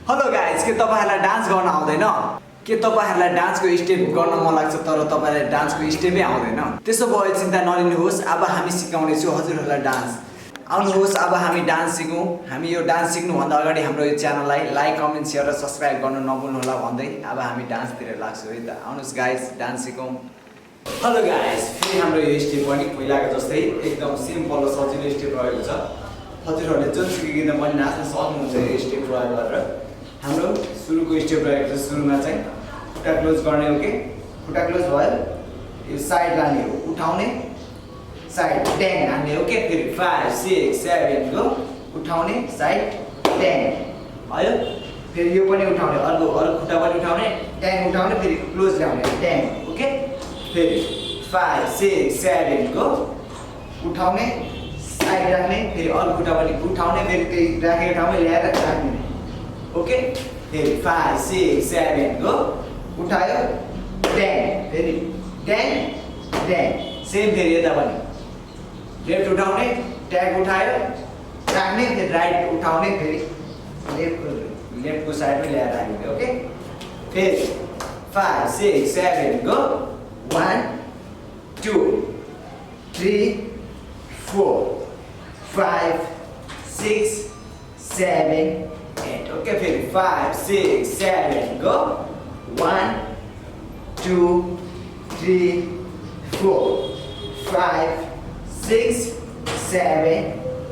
Hello guys, के तपाईहरुलाई dance गर्न आउँदैन? के तपाईहरुलाई डान्सको स्टेप गर्न मन लाग्छ तर तपाईलाई डान्सको स्टेपै आउँदैन? त्यसो भए चिन्ता नलिनुहोस्, अब हामी सिकाउने छु हजुरहरुलाई डान्स। आउनुहोस् अब हामी डान्स सिकौं। हामी यो डान्स सिक्नु भन्दा अगाडि हाम्रो यो च्यानललाई लाइक, कमेन्ट, शेयर र सब्स्क्राइब गर्न नभुल्नु होला भन्दै अब हामी डान्सतिर लाग्छौं है त। आउनुहोस् गाइज, डान्स सिकौं। हेलो गाइज, फेरि हाम्रो यो स्टेप पनि पहिलाको जस्तै एकदम सिम्पल र सजिलो स्टेप रहेको छ। हजुरहरुले जुनसुकै गीतमा पनि नाच्न सक्नुहुन्छ यो स्टेप प्रयोग गरेर। हाम्रो सुरुको स्टेप रहेको छ। सुरुमा चाहिँ खुट्टा क्लोज गर्ने हो के खुट्टा क्लोज भयो, यो साइड लाने हो, उठाउने साइड ट्याङ हान्ने हो के। फेरि 5 6 7 गो उठाउने साइड ट्याङ आयो। फेरि यो पनि उठाउने, अर्को खुट्टा पनि उठाउने, ट्याङ उठाउने, फेरि क्लोज ल्याउने ट्याङ ओके। फेरि 5 6 7 गो उठाउने साइड राख्ने, फेरि अर्को खुट्टा पनि उठाउने, फेरि त्यही राखेको ठाउँमा ल्याएर राख्ने ओके। फेरि 5 6 7 गो उठायो ट्याङ, फेरि ट्याङ ट्याङ सेम। फेरि यता पनि लेफ्ट उठाउने, ट्याग उठायो राख्ने, फेरि राइट उठाउने, फेरि लेफ्टको साइडमा ल्याएर राख्ने ओके। फेरि 5 6 7 गो 1 2 3 4 5 6 7 8 ओके। फेरि 5 6 7 गो 1 2 3 4 5 6 7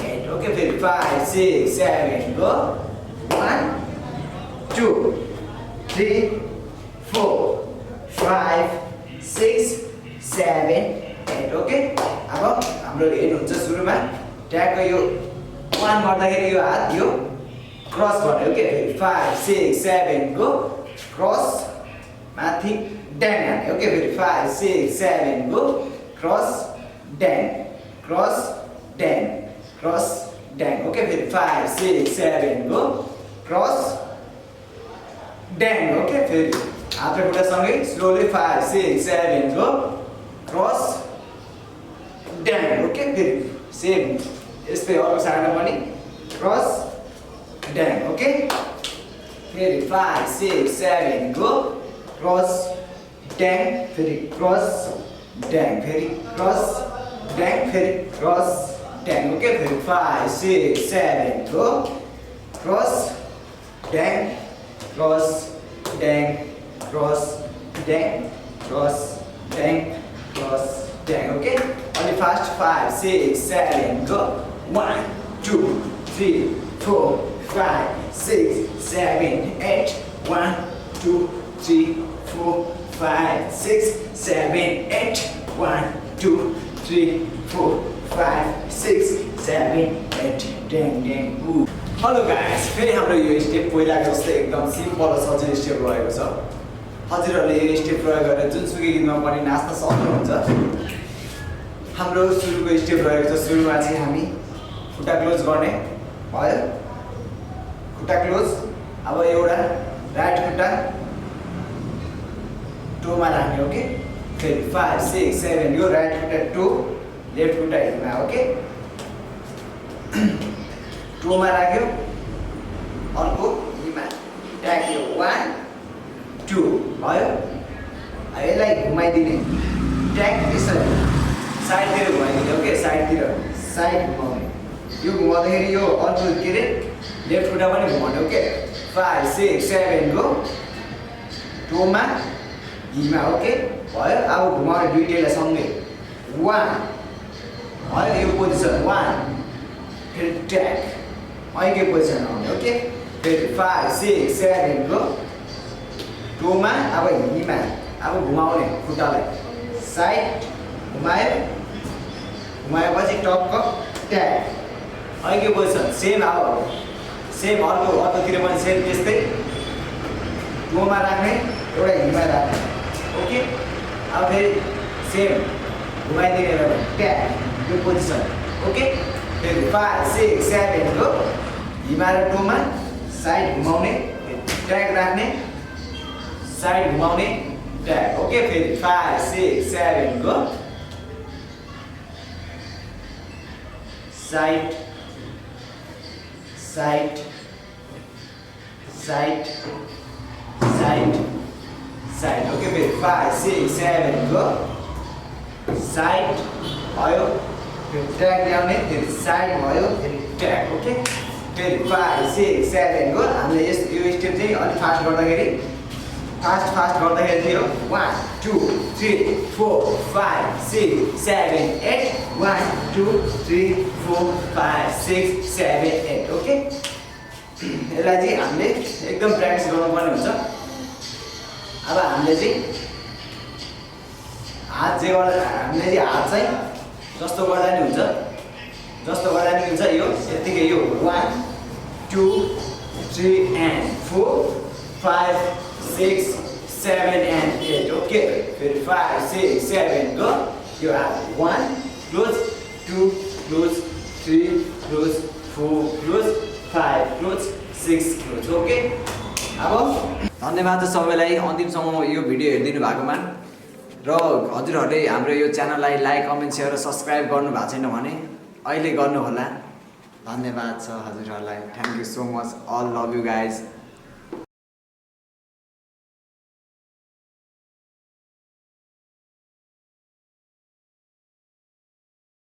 8 ओके। फेरि 5 6 7 गो 1 2 3 4 5 6 7 8 ओके। अब हाम्रो हेर्नुहुन्छ सुरुमा ट्यागको यो 1 गर्दाखेरि यो हात यो क्रस गर्ने ओके। फेरि 5 6 7 गो क्रस माथि ड्याङ हान्ने ओके। फेरि 5 6 7 गो क्रस ड्याङ क्रस ड्याङ क्रस ड्याङ ओके। फेरि 5 6 7 गो क्रस ड्याङ ओके। फेरि हात र खुट्टा सँगै स्लोली 5 6 7 गो क्रस ड्याङ ओके। फेरि सेम यस्तै अर्को साइडमा पनि क्रस ड्याङ ओके। फेरि 5 6 7 गो क्रस ड्याङ, फेरि क्रस ड्याङ, फेरि क्रस ड्याङ, फेरि क्रस ड्याङ ओके। फेरि 5 6 7 गो क्रस ड्याङ क्रस ड्याङ क्रस ड्याङ क्रस ड्याङ क्रस ड्याङ ओके। अनि फास्ट 5 6 7 गो 1 2 3 4 5 6 7 8 1 2 3 4 5 6 7 8 1 2 3 4 5 6 7 8 ड्याङ ड्याङ। हेलो गाइस, फेरि हाम्रो यो स्टेप पहिलाको जस्तै एकदम सिम्पल र सजिलो स्टेप रहेको छ। हजुरहरूले यो स्टेप प्रयोग गरेर जुनसुकै गीतमा पनि नाच्न सक्नुहुन्छ। हाम्रो सुरुको स्टेप रहेको छ। सुरुमा चाहिँ हामी खुट्टा क्लोज गर्ने भयो, खुट्टा क्लोज। अब एउटा राइट खुट्टा टोमा राख्ने ओके। फेरि 5 6 7 यो राइट खुट्टा टो, लेफ्ट खुट्टा हिलमा ओके। टोमा राख्यो, अर्को हिलमा राख्यो 1 2 भयो। यसलाई घुमाइदिने ट्याग त्यसरी साइडतिर घुमाइदिने ओके। साइड घुमाउने, यो घुमाउँदाखेरि यो अर्को के अरे लेफ्ट खुट्टा पनि घुमाउने ओके। 5 6 7 गो टोमा हिलमा ओके भयो। अब घुमाउने दुईटैलाई सँगै 1 भयो, यो पोजिसन 1, फेरि ट्याग अहिलेकै पोजिसन आउने ओके। फेरि 5 6 7 गो टोमा, अब हिलमा अब घुमाउने खुट्टालाई साइड घुमायो, घुमाएपछि टक्क ट्याग अहिलेकै पोजिसन सेम। अब सेम अर्कोतिर पनि सेम त्यस्तै टोमा राख्ने, एउटा हिलमा राख्ने ओके। अब फेरि सेम घुमाइदिने ट्याग यो पोजिसन ओके। फेरि 5 6 7 गो हिलमा र टोमा साइड घुमाउने, ट्याग राख्ने, साइड घुमाउने ट्याग ओके। फेरि 5 6 7 go side side side side side okay फेरि 5 6 7 गो साइड भयो फेरि ट्याग ल्याउने फेरि साइड भयो फेरि ट्याग ओके फेरि 5 6 7 गो हामीले यो स्टेप चाहिँ अलि फास्ट गर्दाखेरि फास्ट गर्दाखेरि चाहिँ हो 1 2 3 4 5 6 7 8 1 2 3 4 5 6 7 8 ओके यसलाई चाहिँ हामीले एकदम प्र्याक्टिस गर्नुपर्ने हुन्छ। अब हामीले चाहिँ हात चाहिँ गर्दा हामीले चाहिँ हात चाहिँ जस्तो गर्दा नि हुन्छ यो यतिकै यो 1 2 3 and 4 5 6 7 and 8 ओके फेरि 5 6 7 गो यो हात 1 close 2 close 3 close 4 close 5 close 6 close okay. अब धन्यवाद सबैलाई अन्तिमसम्म यो भिडियो हेरिदिनु भएकोमा र हजुरहरूले हाम्रो यो च्यानललाई लाइक कमेन्ट सेयर र सब्सक्राइब गर्नु भएको छैन भने अहिले गर्नु होला। धन्यवाद छ हजुरहरूलाई। Thank you so much. All love you guys.